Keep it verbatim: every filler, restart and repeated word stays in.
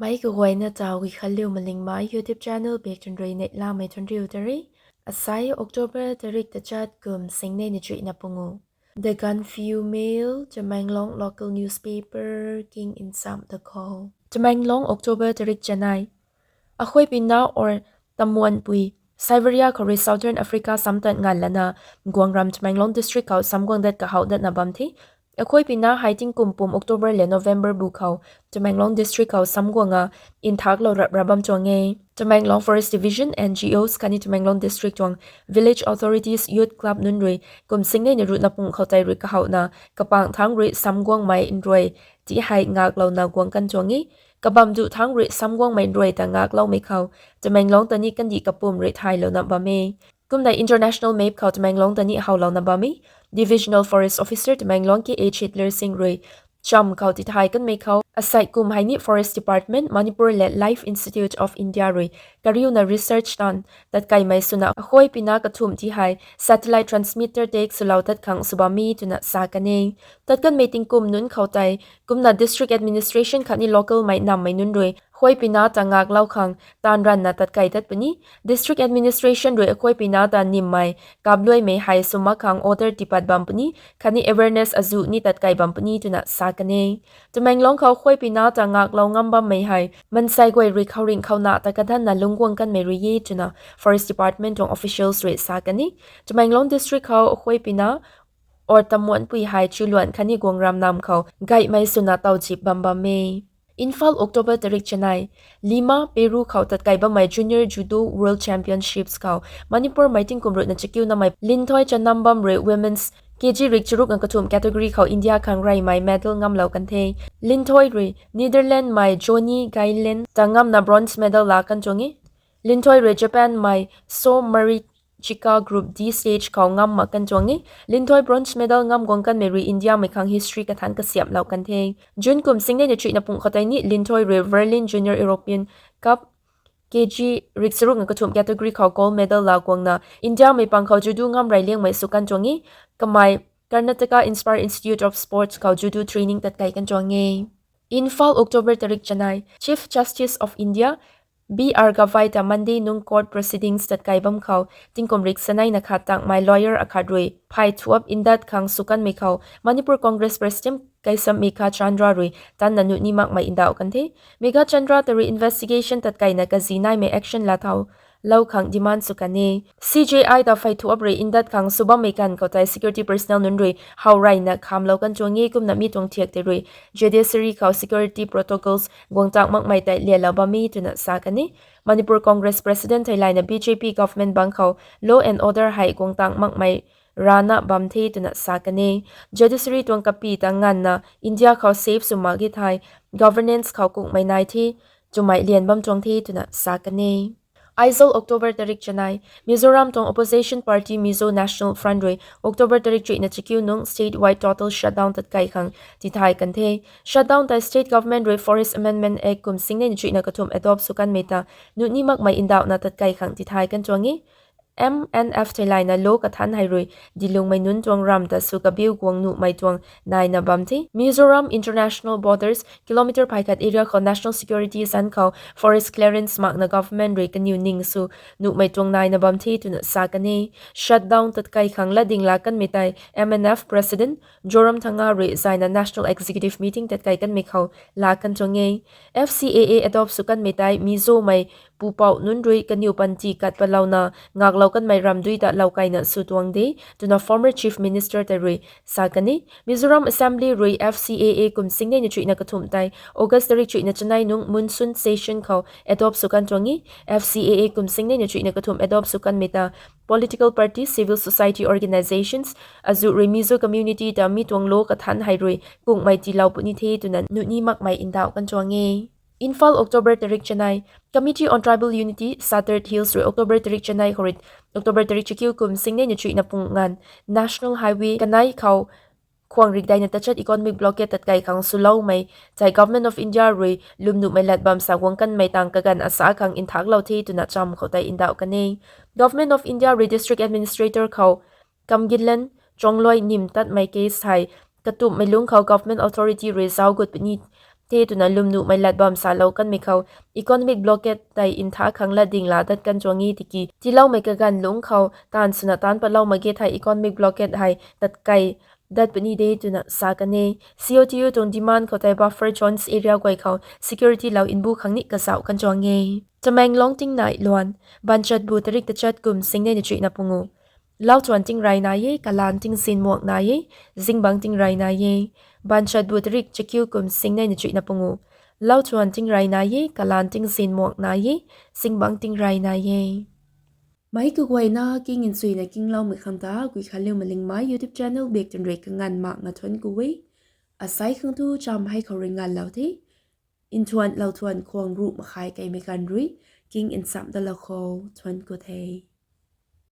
Meic kaguayna ta Guikhanliu Malingmei YouTube channel bak tun rui neihlamei thuanriu ta re. Asai October tarik tachat kum singnei na chuihna pungu. The Gaanphiu Mail, Tamenglong local newspaper, king in sam the call. Tamenglong, October tarik chanei. Akhuaipina or Tamuanpui, Siberia khou rui Southern Africa samtat nganv lana, guangram Tamenglong district khou samguang dat kahouh datna bam the. Akhuaipina hei tingkum pum October le November bu khou Tamenglong district khou samguanga nthaklou rap ra bam tuang e. Tamenglong Forest Division, N G Os khatni Tamenglong District tuang Village Authorities Youth Club nunc rui kum singnei na ruhna pung khou tei rui kahouhna, kapang thangc rui samguangmei nruai ti hei ngaklouna guang kan tuang e. Kabam duh thangc rui samguangmei nruai ta ngakloumei khou Tamenglong ta ni kandih kapum rui thaylouna bam e. Kumna international map khou Tamenglong ta ni howlouna bam e. Divisional Forest Officer Tamenglong K H Hitler Singh rui cham khou tithay kanmei khou, asei kum hei ni Forest Department, Manipur le Life Institute of India rui kariuna research tan tatkaimei swna Akhuaipina kathumh ti hei satellite transmitter tek swlou tat khang sw bam e twna sa kan e. Tat kanmei tingkum nunc khou tei, kumna district administration khatni local mei nammei nunc rui Akhuaipina ta ngaklou khang taanv ranvna tatkai tat puni. District administration rui Akhuaipina ta nimmei kapluaimei hei sw mak khang order tipat bam puni, khatni awareness azuh ni tatkai bam puni twna sa kan e. Tamenglong khou Akhuaipina ta ngaklou ngam bammei hei mansei guay rui khouringh khouna ta kadhanna lungcguang kanmei rui e twna Forest Department tuang officials rui sa kan e. Tamenglong district khou Akhuaipina or Tamuanpui hei chuiluan khatni guangram nam khou gaihmei swna tawzip bam bam e. Imphal, October tarik chanei. Lima, Peru khou tatkai bammei Junior Judo World Championships khou Manipur mei tingkum ruhna chakiu namei Linthoi Chanambam rui women's K G rik charuk na kathumh category khou India khang reymei medal ngamlou kan the. Linthoi rui Netherlands mei Johnny Gailen ta ngamna bronze medal laa kan tuang e. Linthoi rui Japan mei So Marichika Group D stage khou ngam mak kan tuang e. Linthoi bronze medal ngam guang kanmei rui India mei khang history kathanc kasiamhlou kan the. June kum singnei na chuihna pung khou tei ni Linthoi rui Berlin Junior European Cup K G rik charuk na kathumh category khou gold medal laa guangna India mei pang khou judo ngam rey liangmei sw kan tuang e. Kamei Karnataka Inspire Institute of Sports khou judo training tatkai kan tuang e. Imphal, October tarik chanei. Chief Justice of India B R Gavai ta Monday nung court proceedings tatkai bam khou tingkum rik sanei na khat tangmei lawyer akhat rui phey thuap ndat khang sw kanmei khou Manipur Congress President Keisham Meghachandra rui tanna nuh ni makmei ndauh kan the. Meghachandra ta rui investigation tatkaina kazi naimei action laa thau lou khang demand sw kan e. C J I ta phey thuap rui ndat khang sw bammei ganv khou tei security personnel nunc rui how reyna khamlou kan tuang e, kumna mi tuang thiak tei rui judiciary khou security protocols guang tang makmei tei lialou bam e twna sa kan e. Manipur Congress President theilayna B J P government bang khou law and order hei guang tang makmei rana bam the twna sa kan e. Judiciary tuang kapi ta nganvna India khou safe sw mak ge thei governance khou kungmei nai the, twmei lian bam tuang the twna sa kan e. Aizawl, October tarik chanei. Mizoram tuang opposition party Mizo National Front rui October tarik chuihna chakiu nung statewide total shutdown tatkai khang tithay kan the. Shutdown tei state government rui Forest Amendment Act kum singnei na chuihna kathumh adopt sw kanmei ta nuh ni makmei ndauhna tatkai khang tithay kan tuang e. M N F theilayna law kathanc hei rui dilungmei nunc tuang ram ta sw kabiu guang nuhmei tuang naina bam the. Mizoram international borders kilometer phay khat area khou national security zanc khou forest clearance makna government rui kaniw ning sw nuhmei tuang naina bam the twna sa kan e. Shutdown tatkai khang latding laa kanmei tei M N F president Zoramthanga rui zayna national executive meeting tatkai kanmei khou laa kan tuang e. F C A A adopt sw kanmei tei Mizomei pupouh nunc rui kaniw panty kat palouna ngaklou kanmei ramdui ta loukaina sw tuang de twna former chief minister tei rui sa kan e. Mizoram Assembly rui F C A A kum singnei na chuihna kathumh tei August tarik chuihna chanei nung monsoon session khou adopt sw kan tuang e. F C A A kum singnei na chuihna kathumh adopt sw kanmei ta political party, civil society organisations azuh rui Mizo community ta mi tuang law kathanc hei rui kungmei tiilou puni the twna nuh ni makmei ndauh kan tuang e. Imphal, October tarik chanei. Committee on Tribal Unity, Satert Hills rui October tarik chanei khou rui October tarik chakiu kum singnei na chuihna pung nganv National Highway kanei khou khuang rik daina tachat economic blockade tatkai khang swloumei tei Government of India rui lwmnuhmei lat bam sa guang kanmei tang kaganv asa khang nthaklou the twna cham khou tei ndauh kan e. Government of India rui district administrator khou Kamgilan Chongloi nim tatmei case hei katumhmei lungc khou government authority rui zauc gut puni the twna lwmnuhmei lat bam salou kanmei khou economic blockade tei ntha khang lat ding la dat kan tuang e tiki tiiloumei kaganv lungc khou taanv swna taanc patlou mak ge thei economic blockade hei tatkei dat puni de twna sa kan e. C O T U tuang demand khou tei buffer zones area guay khou security lou mbu khang ni kazauh kan tuang e. Tamenglong tingnai luan, banchatbu tarik tachat kum singnei na chuihna pungu. Lauthuan tingrey nai e, kalaan tingzin muak nai e, zingbangc tingrey nai e. Banchatbu tarik chakiu kum singnei na chuihna pungu. Lauthuan tingrey nai e, kalaan tingzin muak nai e, zingbangc tingrey nai e. Meic kaguayna king nchuina kingloumei khang ta Guikhanliu Malingmei YouTube channel bak twn rui kanganv makna thuanc ku e. Asei khang tu cham hei khou rui nganvlou the. Nthuan lauthuan khwang ruh makhai keimei ganv rui king nchamh dalou khou thuanc ku the.